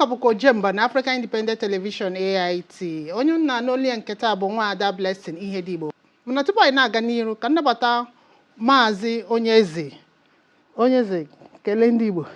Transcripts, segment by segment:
Ka bụkwa Ojemba na African Independent Television, AIT. Onye nna n'olu ya nke taa bụ Nwaada Blessing Ihedigbo. Mana tupu anyị na-aga n'iru, ka nnabata Maazị Onyeze. Onyeze, kelee ndị Igbo.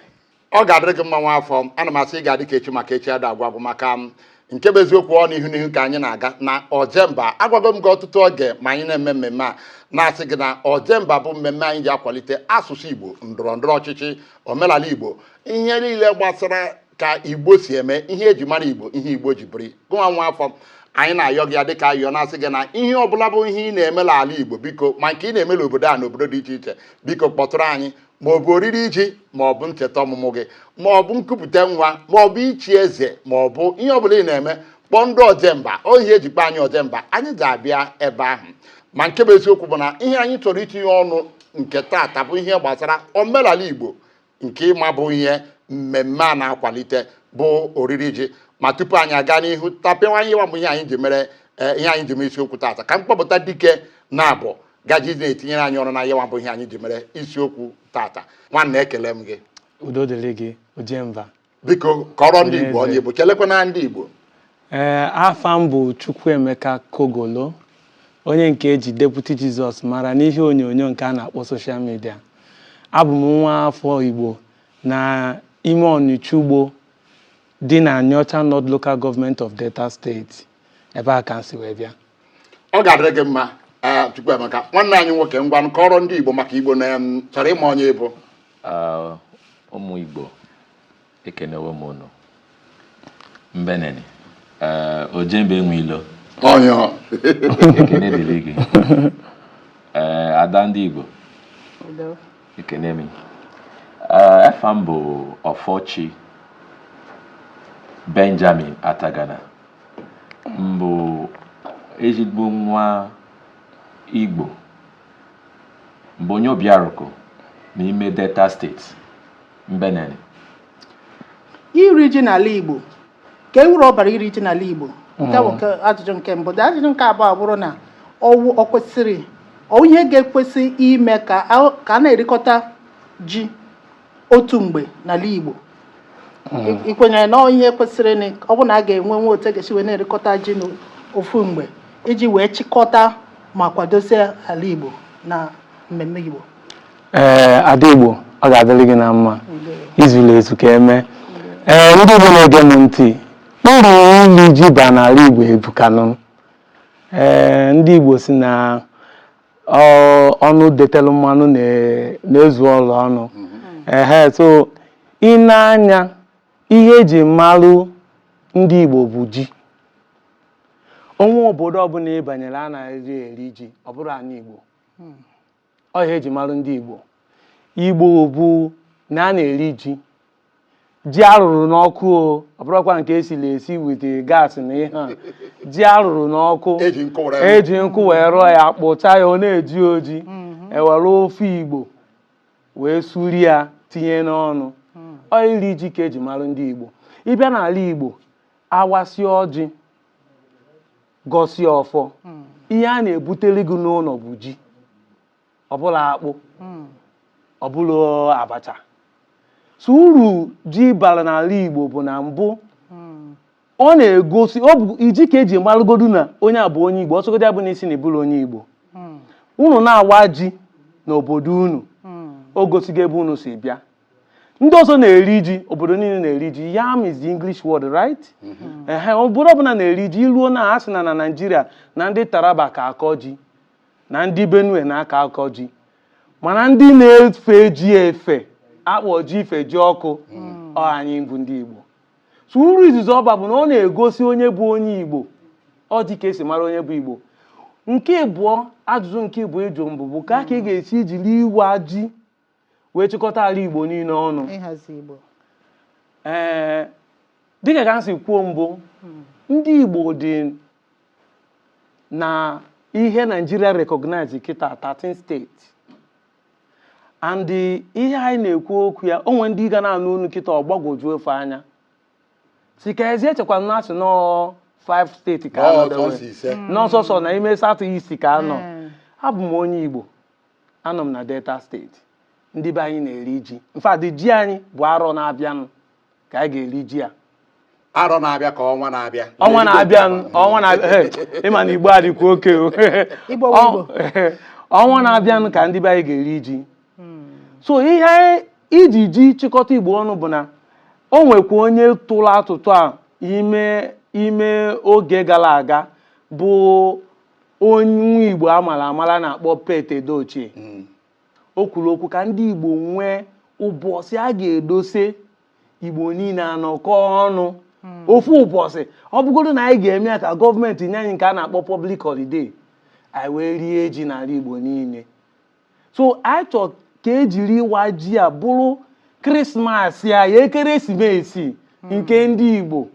Ọ ga-adịrị gị mma, nwa afọ. Ana m asị ị ga-adị ka echi, maka echi ada agwụ agwụ. Maka m nke bụ eziokwu, ọ n'ihu n'ihu ka anyị na-aga na Ojemba. Agwago m gị ọtụtụ oge ma anyị na-eme mmemme a, na-asị gị na Ojemba bụ mmemme anyị ji akwalite asụsụ Igbo, ndọrọ ndọrọ ọchịchị, omenala Igbo, ihe niile gbasara ka Igbo si eme ihe eji mara Igbo, ihe Igbo ji biri. Gụnwa nwa afọ, anyị na-ayọ gị ya dịka ayọ, na-asị gị na ihe ọbụla bụ ihe ị na-eme n'ala Igbo, biko, ma nke ị na-eme n'obodo a na obodo dị iche iche, biko kpọtụrụ anyị, ma ọ bụ oriri ji, ma ọ bụ ncheta ọmụmụ gị, ma ọ bụ nkupụta nwa, ma ọ bụ ichi eze, ma ọ bụ ihe ọbụla ị na-eme, kpọọ ndị Ojemba. Ọ ihe ejikpa anyị Ojemba, anyị ga-abịa ebe ahụ. Ma nke bụ eziokwu bụ na ihe anyị chọrọ itinye ọnụ nke taata bụ ihe gbasara omenala Igbo, nke ịma bụ ihe mmemme a na-akwalite bụ oriri ji. Ma tupu anyị aga n'ihu tapịawa ihe bụ ihe anyị ji mere ihe anyị ji mere isiokwu taata, ka mkpọpụta dike na-abụ gaji na-etinyere anyị ọrụ na ihe bụ ihe anyị ji mere isiokwu tata. Nwanne, ekele m gị. Udo dịrị gị, Ojemba. Biko, kọrọ ndị Igbo onye Igbo, kelekwana ndị Igbo. Ee, afa m bụ Chukwuemeka Kogolo, onye nke eji Deputy Jesus mara n'ihe onyonyo nke a na-akpọ social media. Abụ m nwa afọ Igbo na ime Ọnịcha Ugbo dị na Anịọcha North Local Government of Delta State. Ebe a ka m si wee bịa. Ọ ga-adịrị gị mma. Ee, Chukwuemeka, nwanne anyị nwoke, ngwa, kọrọ ndị Igbo, maka Igbo na chọrọ ịma onye bụ. Ụmụ Igbo, ekenewo m unu. Mbeneni Ojemba enwe ilo. Onye. Ekene dịrị gị. Ee, ada ndị Igbo, ekene m. Efa m bụ Ọfọchi Benjamin Atagana. Mbụ ezigbo nwa Igbo, mbụ onye Obiaruku n'ime Delta Steeti. Mbeneni. Iri ji n'ala Igbo, ka e uru ọ bara iri ji n'ala Igbo? Nke bụ nke ajụjụ nke mbụ. Dị ajụjụ nke abụọ bụrụ na ọwụ ọ kwesịrị, ọ ihe ga-ekwesị ime ka a na-erikọta ji otu mgbe n'ala Igbo? Ị kwenyere na ọ ihe kwesịrị na ọ bụ na a ga-enwe nwe otu e ga-esi wee na-erikọta ji n'ofu mgbe iji wee chịkọta ma kwadosie ala Igbo na mmemme Igbo? Ee, ada Igbo, ọ ga-adịrị gị na mma. Izuru ezu ka eme. Ee, ndị Igbo na-ege m ntị, uru iri ji ba n'ala Igbo ebukanụ. Ee, ndị Igbo si na ọnụ detelu mmanụ na-ezu ọlụ ọnụ. Ehe, so ị na-anya ihe eji malụ ndị Igbo bụ ji. Onwe obodo ọbụla ị banyere a na-eri eri ji, ọ bụrụ ala Igbo, ọ ihe eji malụ ndị Igbo. Igbo bụ na a na-eri ji, ji arụrụ n'ọkụ. O ọ bụrụkwa nke esiri esi with gas na ihe a, ji arụrụ n'ọkụ, eji nkụ wee rụọ ya, kpụcha ya, ọ na-eji oji, ewere ofe Igbo wee suri ya tinye n'ọnụ. Ọ iri ji ka eji malụ ndị Igbo. Ịbịa n'ala Igbo, awasị ọjị, gọsie ọfọ, ihe a na-ebutere gị n'ụlọ bụ ji, ọbụla akpụ, ọbụla abacha. So uru ji bara n'ala Igbo bụ na mbụ, ọ na-egosi, ọ bụ iji ka eji malụgodu na onye a bụ onye Igbo. Ọsọgodu ya bụ na isi na ịbụrụ onye Igbo, unu na-awa ji n'obodo unu, o gosigo ebe unu si bịa. Ndị ọzọ na-eri ji, obodo niile na-eri ji. Yam is the English word, right? Ehe, obodo ọbụla na-eri ji. Iruo na a sị na na Naịjirịa na ndị Taraba ka akọ ji, na ndị Benue na-aka akọ ji, mana ndị na-efe ji efe akpọ ji ife ji ọkụ, ọ anyị bụ ndị Igbo. So uru izizi ọba bụ na ọ na-egosi onye bụ onye Igbo. Ọ dị ka esi mara onye bụ Igbo. Nke ịbụọ, ajụjụ nke ịbụọ ịjụ mbụ bụ ka ị ga-esi jiri iwa ji wee chịkọta ala Igbo niile ọnụ. Ịhazi Igbo. Ee, dịka ka m si kwuo mbụ, ndị Igbo dị na ihe Nigeria recognize kịta 13 steeti, and ihe anyị na-ekwu okwu ya, onwe ndị ga na-anụ unu kịta, ọgbagwoju ofe anya si ka ezi echekwa na asị nọọ 5 steeti ka anọ n'ọsọsọ na ime South East ka anọ. Abụ m onye Igbo, anọ m na Delta Steeti. Ndị be anyị na-eri ji. In fact, ji anyị bụ arọ na-abịanụ ka anyị ga-eri ji a. Arọ na-abịa ka ọnwa na-abịa? Ọnwa na-abịa, ọnwa na-abịa. Hey, ịma na Igbo adịkwa oke o. Igbo wụ Igbo. Ọnwa na-abịanụ ka ndị be anyị ga-eri ji. So ihe anyị iji ji chịkọta Igbo ọnụ bụ na o nwekwa onye tụrụ atụtụ a ime ime oge gara aga, bụ onye Igbo amara amara na-akpọ Pete Edochie. O kwuru okwu ka ndị Igbo nwee ụbọchị a ga-edose Igbo niile anọkọ ọnụ ofu ụbọchị. Ọ bụgodo na anyị ga-eme ya ka gọọmenti nye anyị nke a na-akpọ public holiday, anyị wee rie ji n'ala Igbo niile. So anyị chọrọ ka ejiri ịwa ji a bụrụ Krismas anyị, ekeresimesi nke ndị Igbo,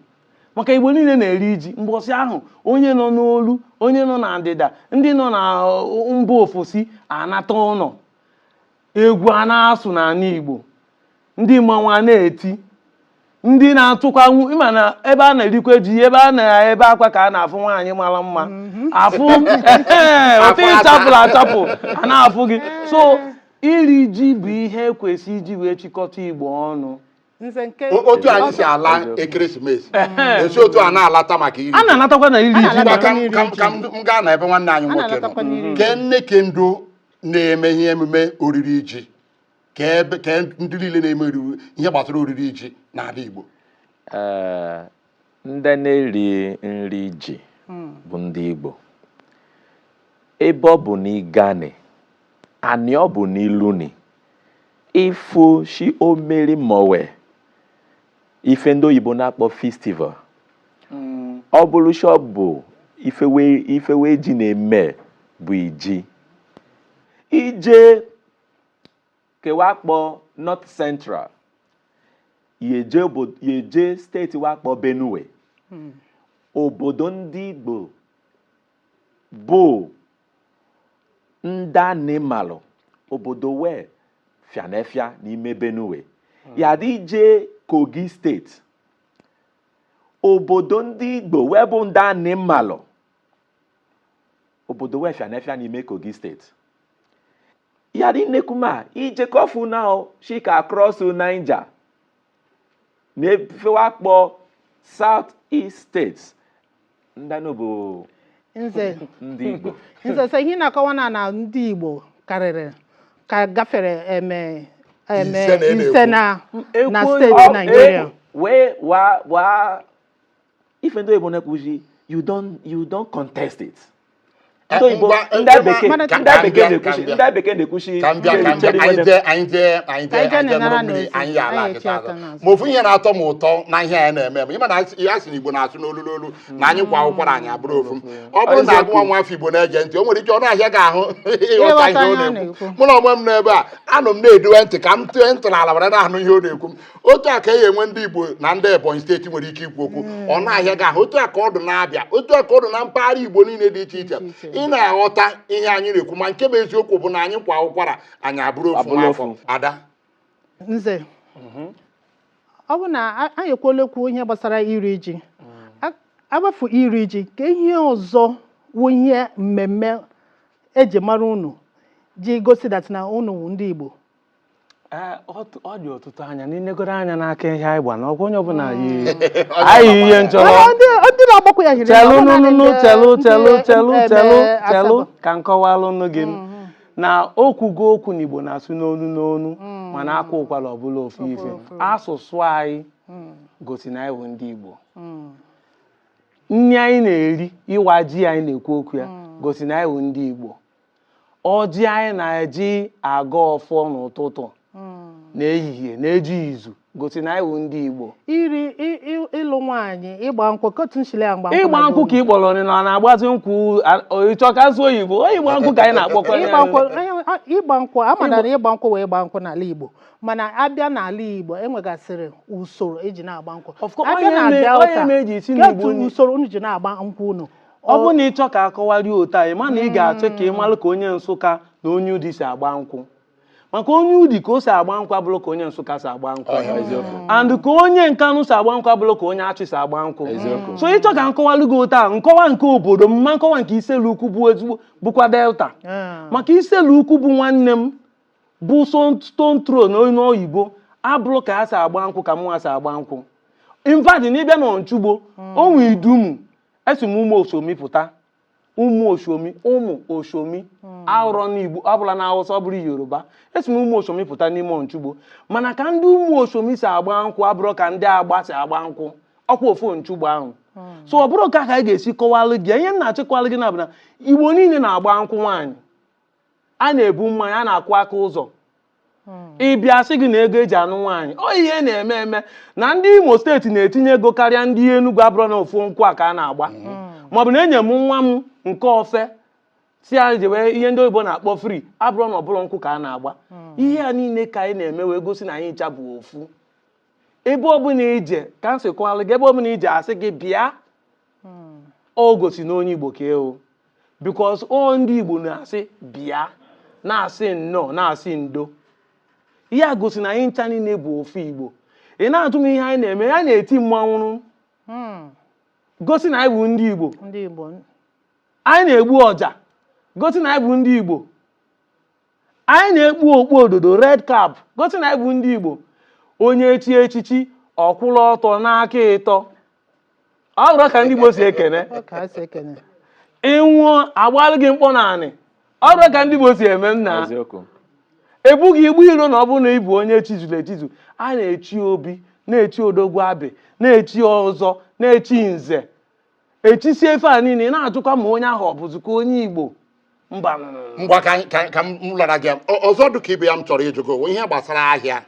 maka Igbo niile na-eri ji mbọsị ahụ. Onye nọ n'olu, onye nọ na ndịda, ndị nọ na mba ofesi anata ụlọ, egwu a na-asụ n'ala Igbo, ndị mmanwụ a na-eti, ndị na-atụkwa ịma na ebe a na-erikwe ji, ebe a na-ebe akwa ka a na-afụ nwaanyị mara mma, afụ otu ịchapụrụ achapụ a na-afụ gị. So iri ji bụ ihe ekwesị iji wee chịkọta Igbo ọnụ. Nze nke Otu anyị si ala ekeresimesi, esi otu a na-alata maka iri A na-anatakwa na iri ji. A na-alata. Ka m- ka m- ka m gaa na ebe nwanne anyị A nwoke na-alatakwa nọ n'iri. Ke nne kendo na-eme ihe emume oriri ji, ka ebe ka ndị niile na-eme oriri, ihe gbasara oriri ji n'ala Igbo? Ee, ndị na-eri nri ji bụ ndị Igbo. Ebe ọ bụ na ịgani anị, ọ bụ n'iluni ịfụ shi omeri mowe ife ndị oyibo na-akpọ festival. Ọ bụrụ shi ọ bụ ifewe ji na-eme bụ iji ije kewa kpọ North Central, yeje obodo, yeje steeti wakpọ Benue, obodo ndị Igbo bụ ndị animalụ, obodo wee fianefia n'ime Benue. Yadị ije Kogi steeti, obodo ndị Igbo wee bụ ndị animalụ, obodo wee fianefia n'ime Kogi steeti. Yadị nnekuma ijekọfu na shika across Niger na-efe wakpọ South East states, ndị bụ Nze ndị Igbo. Nze, sị ihe ị na-akọwa na ndị Igbo karịrị ka gafere eme eme Ise na ị ise na steeti Naijiria. Wee wa wa ife ndị oyibo na-ekwuzi, you don't contest it. Ndị oyibo, Ngwa, ndị bekee, ndị ka m bekee bịa, na-ekwuchi, ka m bịa. ndị bekee na-ekwuchi. Ka m bịa, ka m bịa. Anyị jee, anyị jee, anyị Ka jee, anyị jee anyị jee nara ṅụrụ mmiri. n'ozi. Anyị ya ala Anyị akịta echi aka azụ. n'azụ. Ma ofu ihe na-atọ m ụtọ na ihe anyị na-eme eme, ịma na ya sị na Igbo na-asụ n'olu n'olu, na anyị kwa ụkwara anyị abụrụ ofu. Ọ bụrụ na agụnwa nwa afọ Igbo na-ege ntị, o nwere ike ọ na-ahịa gị ahụ ịghọta ihe ọ ihe ọ na-ekwu. na-ekwu. Mụ na onwe m n'ebe a, anọ m na-edowe ntị ka m tụọ ntị n'ala were na-anụ ihe ọ na-ekwu. Otu a ka e enwe ndị Igbo na ndị Ebonyi steeti nwere ike ikwu okwu, ọ na-ahịa gị ahụ. Otu a ka ọ dị na-abịa, otu a ka ọ dị na mpaghara Igbo niile dị iche iche. Iche. Ị na-aghọta ihe anyị na-ekwu, ma nke bụ eziokwu bụ na anyị kwa ụkwara anyị abụrụ ofu Abụrụ nwa afọ. ofu. Ada. Nze, ọ bụ na anyị ekwuola okwu ihe gbasara iri ji. Abafu iri ji, ka ihe ọzọ wụ ihe mmemme eji mara unu ji gosi that na unu wụ ndị Igbo? Ee, ọ dị ọtụtụ anya n'inegoro anya n'aka ihe anyị gba na ọkwa onye ọbụla yi anyị ihe nchọrọ. Ọ, ndị na-agbakwa ya hiri Chelu. ọ bụ naanị Nụnụ. Chelu. ndị Chelu, chelu, chelu. Chelu. Asaba. Ka nkọwalụ gị na okwugo okwu n'Igbo na-asụ n'onu n'onu, mana akwa ụkwara ọbụla ofu ife. Asụsụ anyị gosi na anyị bụ ndị Igbo. Nri anyị na-eri, ịwa ji anyị na-ekwu okwu ya, gosi na anyị bụ ndị Igbo. Ọjị anyị na-eji aga ọfọ n'ụtụtụ na ehihie na-eji izu gosi na anyị bụ ndị Igbo. Iri ịlụ nwaanyị, ịgba nkwụ, kotu nshili ya mgba nkwụ Ịgba na nkwụ ka ị kpọrọ na ọ na-agbazi nkwụ, ịchọ ka asụ oyibo, ịgba nkwụ ka anyị na-akpọkwa ya. Ịgba nkwụ, ịgba nkwụ, ama na ịgba nkwụ wee gba nkwụ n'ala Igbo, mana abịa n'ala Igbo, enwegasịrị usoro eji na-agba nkwụ. Of course, Abịa na onye Delta, eme eji si kedu n'Igbo usoro unu ji na-agba nkwụ unu? Ọ bụrụ na ị chọọ ka akọwarịa otu anyị, ma na ị ga-achọ ka ị malụ ka onye Nsụka na onye Udi si agba nkwụ, maka onye Udi ka o si agba nkwụ abụrụ ka onye Nsụka si agba nkwụ, and ka onye Nkanụ si agba nkwụ abụrụ ka onye Achị si agba nkwụ. So ịchọ ka nkọwalụ gị otu a, nkọwa nke obodo m, ma nkọwa nke Iselu Ukwu bụ ezigbo bụkwa Delta, maka Iselu Ukwu bụ nwanne m bụ stone throw na onye oyibo abụrụ ka ha si agba nkwụ ka mụnwa si agba nkwụ. In fact, n'ịbịa na Onicha Ugbo, onwe Idumu esi m ụmụ Oshomi pụta, ụmụ Oshomi, ụmụ Oshomi awụrọ n'Igbo ọbụla na Awụsa, ọ bụrụ Yoruba. Esi m ụmụ Oshomi pụta n'ime Onicha Ugbo, mana ka ndị ụmụ Oshomi si agba nkwụ abụrụ ka ndị Agba si agba nkwụ. Ọkwa ofu Onicha Ugbo ahụ. So ọ bụrụ ka anyị ga-esi kọwalụ gị ihe m na-achịkwalụ gị na bụ na Igbo niile na-agba nkwụ nwaanyị, a na-ebu mmanya, a na-akwụ aka ụzọ. Ịbịa sị gị na ego eji anụ nwaanyị, ọ ihe na-eme eme na ndị Imo Steeti na-etinye ego karịa ndị Enugu, abụrụ na ofu nkwụ a ka a na-agba. Maọbụ na enye m nwa m nke ofe si ya jewe ihe ndị oyibo na-akpọ free, abụrụ na ọbụla nkwụ ka a na-agba. Ihe a niile ka anyị na-eme wee gosi na anyị ncha bụ ofu. Ebe ọbụla ije, ka m sịkwalụ gị, ebe ọbụla ije, asị gị bịa, o gosi na onye Igbo ka ewu, because ọ ndị Igbo na-asị bịa, na-asị nnọọ, na-asị ndo. Ihe a gosi na anyị ncha niile bụ ofu Igbo. Ị na-ajụ m ihe anyị na-eme, anyị na-eti mmanwụ gosi na anyị bụ ndị Igbo. Ndị Igbo. Anyị na-egbu ọja gosi na anyị bụ ndị Igbo. Anyị na-ekpu okpu ododo, red cap, gosi na anyị bụ ndị Igbo. Onye echi echichi, ọkwụrụ ọtọ n'aka ịtọ, ọ bụrụ ka ndị Igbo si ekene. Ọ ka ha si ekene. Ịnwụọ, agbalụ gị mkpọ naanị, ọ bụrụ ka ndị Igbo si eme nna. Eziokwu. Ebughị igbu iro na ọ bụrụ na ị bụ onye chizuru echizu. A na-echi obi, na-echi odogwu abị, na-echi ọzọ, na-echi nze, echisi efe a niile. Ị na-ajụkwa ma onye ahụ ọ bụzikwa onye Igbo? Mba. Ngwa, ka ka m lara gị. Ọzọ dị ka ibe ya m chọrọ ịjụ gị bụ ihe gbasara ahịa,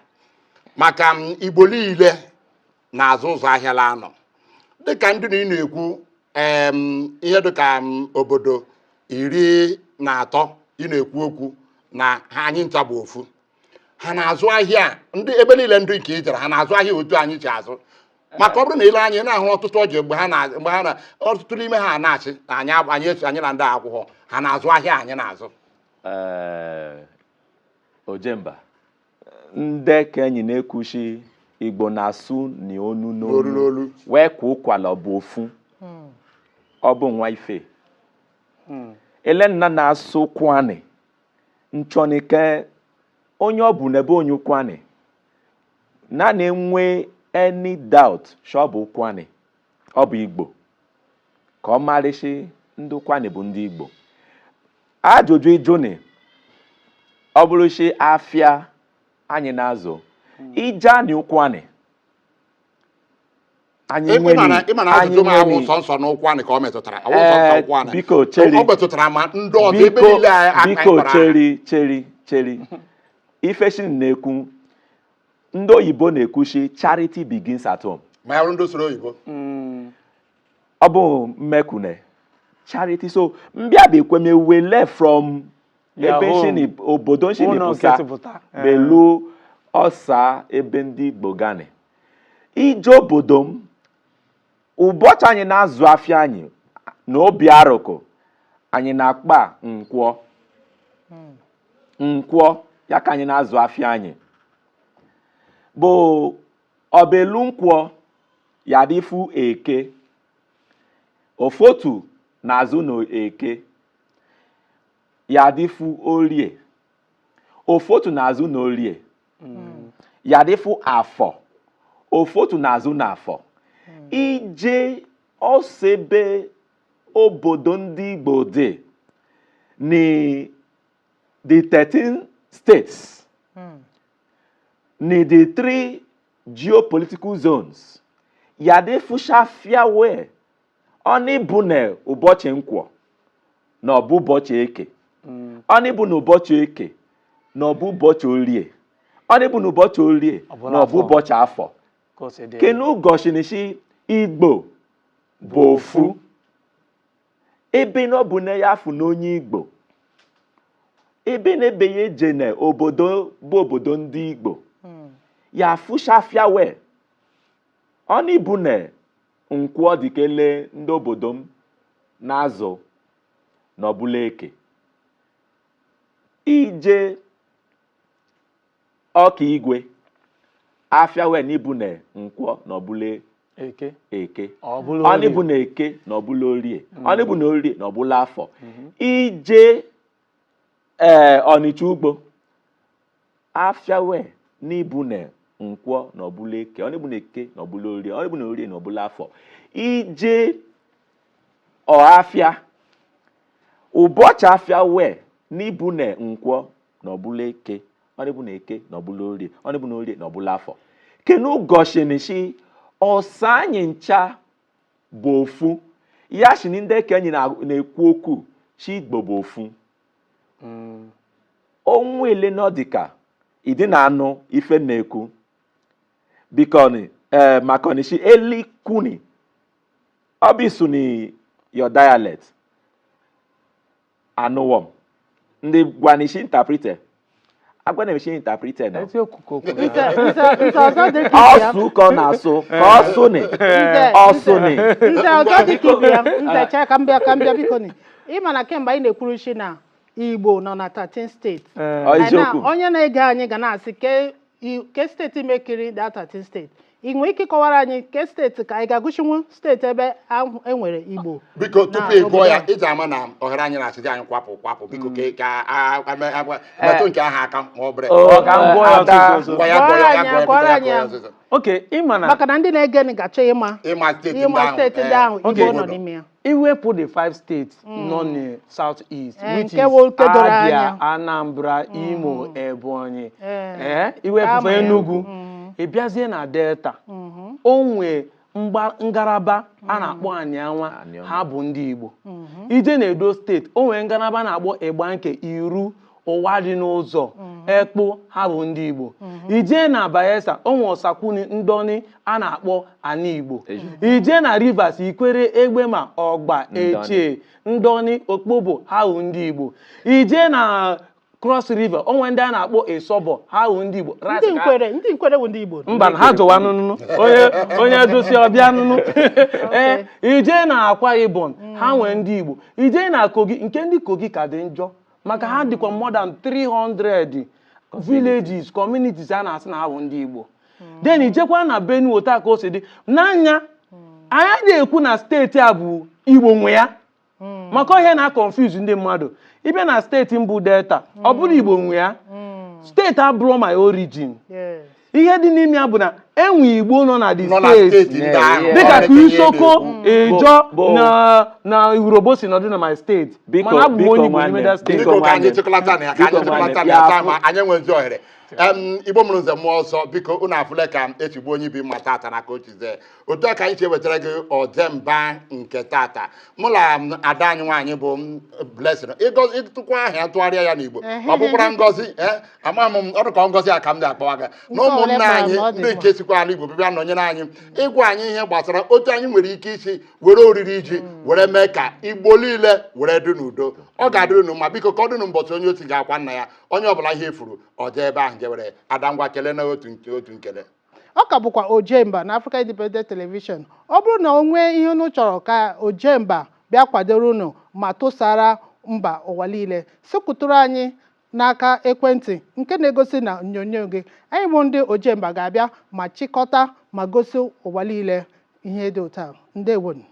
maka m Igbo niile na-azụ ụzọ ahịa la anọ dịka ndị na ị na-ekwu ihe dịka obodo 13 ị na-ekwu okwu na ha anyị ncha bụ ofu. Ha na-azụ ahịa ndị ebe niile, ndị nke ijere, ha na-azụ ahịa otu anyị ji azụ? Maka ọ bụrụ na ile anya, ị na-ahụ ọtụtụ oge mgbe ha na mgbe ha na ọtụtụ n'ime ha na-achị na anyị eso anyị na ndị akwụkwọ ha na-azụ ahịa anyị na-azụ. Ee, Ojemba, ndị ka enyi na-ekwuchi Igbo na-asụ n'onu n'olu n'olu n'olu wee kwa ụkwala ọ bụ ofu, ọ bụ nwa ife ele nna na-asụ kwani nchọnike onye ọ bụ n'ebe onye kwani na na-enwe any doubt sha ọ bụ kwani, ọ bụ Igbo, ka ọ marịsị ndị kwani bụ ndị Igbo. Ajụjụ ịjụni, ọ bụrụ si afịa anyị na-azụ ijani ụkwani anyị Ịma na ịma na anyị ajụjụ m awụ nwere sọnsọ n'ụkwụ ka ọ metụtara, awụ sọnsọ Ee, ụkwụ anị. Biko, cheri. Ọ metụtara ma ndị ọzọ ebe Biko, niile anyị biko, kpara aha. Cheri, cheri, cheri. Ifeshi na-ekwu, ndị oyibo na-ekwuchi, "Charity begins at home." Ma ya bụrụ ndị usoro oyibo. Ọ bụ mmekune charity, so mbịa bụ ekweme wele from Your ebe home. nshini obodo nshini Ụlọ pụsa nke si pụta. belu ọsa ebe ndị Igbo gani ije obodo m. Ụbọchị anyị na-azụ afịa anyị na obi arụkụ, anyị na-akpa nkwọ nkwọ ya ka anyị na-azụ afịa anyị bụ ọbelu nkwọ ya dịfu eke ofotu na-azụ na eke ya dịfu orie, ofotu na-azụ na orie ya dịfu afọ, ofotu na-azụ na afọ. Ije ọsọ ebe obodo ndị Igbo dị ni the 13 states, ni the three geopolitical zones, ya dị fụchafịa wee ọ n'ịbụ na ụbọchị nkwọ na ọbụ ụbọchị eke, ọ n'ịbụ na ụbọchị eke na ọbụ ụbọchị orie, ọ n'ịbụ na ụbọchị orie Ọ bụrụ na ọbụ afọ. Ụbọchị afọ. Ka o si dị. Kenu goshinisi Igbo bụ ofu ebe na ọ bụ na ya afụ na onye Igbo ebe na ebe ya eje na obodo bụ obodo ndị Igbo ya afụchafịa wee ọ n'ịbụ na nkwọ dịkele ndị obodo m na-azụ na ọbụla eke ije ọka igwe afịa wee n'ibu na nkwọ na ọbụla eke eke. Ọ bụla ọ orie. n'ịbụ na eke na ọbụla orie, ọ n'ịbụ na orie na ọbụla afọ. Ije ee Ọnịcha ugbo afịa wee n'ibu na Nkwọ na ọbụla Eke, ọ na-ebu na Eke na ọbụla Orie, ọ na-ebu na Orie na ọbụla Afọ. Ije ọafịa ụbọchị afịa wee n'ibu na Nkwọ na ọbụla Eke, ọ na-ebu na Eke na ọbụla Orie, ọ na-ebu na Orie na ọbụla Afọ. Kenu gọshinishi ọsa anyị ncha bụ ofu ya shi ni ndị eke anyị na-ekwu okwu shi Igbo bụ ofu. Onwe ele na ọ dịka ịdị na-anụ ife na-ekwu bikoni ee makoni shi elikuni ọ bụ isu ni your dialect anụwọm ndị gwanishi interpreter agwana shi interpreter na Eziokwu ka o kwuru. Nze nze nze ọzọ dị ka ibe ya. ọsụ ka ọ na-asụ ka ọ sụ ni Nze ọsụ ni nze ọzọ dị ka ibe ya. Nze chee ka m bịa ka m bịa biko ni. Ị ma na kemgbe anyị na-ekwuru shi na Igbo nọ na 13 steeti. Ọ Anyị eziokwu. Onye na-ege anyị ga na-asị ke steeti mekiri da 13 steeti. Ị nwere ike ịkọwara anyị ke steeti ka anyị ga-agụchinwu steeti ebe ahụ e nwere Igbo? Biko, tupu Na ị gụọ ya, obodo a. iji ama na ohere anyị na-asịzi anyị kwapụ kwapụ, biko ka metụ nke ahụ aka ma ọ bụrụ Ọ ka m gụọ ya Ada. ọsịsọ ọsọ. Ngwa, ya gụọ ya, ya Gụọrọ gụọ ya, biko, anyị, ya gụọ ya gụọrọ ọsịsọ. Okay, ị ma na Maka na ndị na-ege ntị ga-achọ ịma ịma steeti ndị ịma ahụ steeti ndị ahụ Igbo nọ n'ime ya. Iwepụ the five states nọ na South East, which Nke is wụ nke doro Abia, anya. Anambra, Imo, Ebonyi, iwepụ Ama ya. Enugu, ị bịazie na Delta, o nwee ngalaba a na-akpọ Anianwa, Aniọma. ha bụ ndị Igbo. Ije na Edo steeti, o nwee ngalaba na-akpọ Igbanke, Iru, ụwa dị n'ụzọ Ekpụ, ha bụ ndị Igbo. Ije na Bayelsa, o nwee Ọsakwuni, Ndọni a na-akpọ Ana Igbo. Ije na Rivers, Ikwere, Egbema, Ọgba, Ndọni. Eche, Ndọni, Okpobo, ha bụ ndị Igbo. Ije na Cross River, o nwee ndị a na-akpọ Ịsọbọ, ha bụ ndị Igbo. Ndị Rice ka- Nkwere, ndị Nkwere bụ ndị Igbo. Mba, ha jụwa nụnụ onye onye dosi ọbịa nụnụ. Ee, ije na Akwa Ibom, ha nwee ndị Igbo. Ije na Kogi, nke ndị Kogi ka dị njọ maka ha dịkwa more than 300 villages, communities a na-asị na ha bụ ndị Igbo. Then ijekwa na Benue, otu a ka o si dị n'anya. Anyị na-ekwu na steeti a bụ Igbo nwe ya, maka ihe na-confuse ndị mmadụ. Ịbịa na steeti mbụ, Delta, ọ bụrụ Igbo nwe ya, steeti abụrụ my origin. Ihe dị n'ime ya bụ na enwe Igbo nọ na the nọ na steeti steeti ndị ahụ. Dịka Ọ ka ihe Isoko, na-ekwu. Ijọ Bo- na Urhobo si nọdụ na my steeti, Biko, mana abụ m biko onye Igbo nwanne. n'ime that steeti. Biko, ka anyị Nwanne. chịkọlata na ya, ka anyị Biko, chịkọlata nwanne. na ya taa Ya ma anyị enwezi ohere. Igbo mụrụ nze mmụọ ọzọ, biko, unu afụle ka echigbu onye ibi mma tata na ka o chize. Otu a ka anyị si ewetara gị Ojemba nke tata. Mụ na m, ada anyị nwaanyị bụ m, Blessing, ịtụkwa aha ya, tụgharịa ya n'Igbo, ọ bụkwara Ngozi. Ama m ọrụ ka Ngozi a ka m ga-akpọwa gị na Nke ole ụmụnne kpara anyị ma ọ dị ndị mma. nke sikwa ala Igbo bịa nọnyere anyị ịgwa anyị ihe gbasara otu anyị nwere ike isi were oriri ji were mee ka Igbo niile were dị n'udo. Ọ ga-adịrị unu mma. Biko, ka ọ dị n'ụbọchị onye otu ga-akwa nna ya, onye ọbụla ihe efuru ọ jee ebe ahụ jewere. Ada, ngwa, kelee na otu nke otu nkele. Ọ ka bụkwa Ojemba na Africa Independent Television. Ọ bụrụ na o nwee ihe unu chọrọ ka Ojemba bịa kwadoro unu ma tụsara mba ụwa niile, sịkwutụrụ anyị n'aka ekwentị nke na-egosi na onyonyo gị. Anyị bụ ndị Ojemba ga-abịa ma chịkọta ma gosi ụwa niile ihe dị otu a. Ndewonu.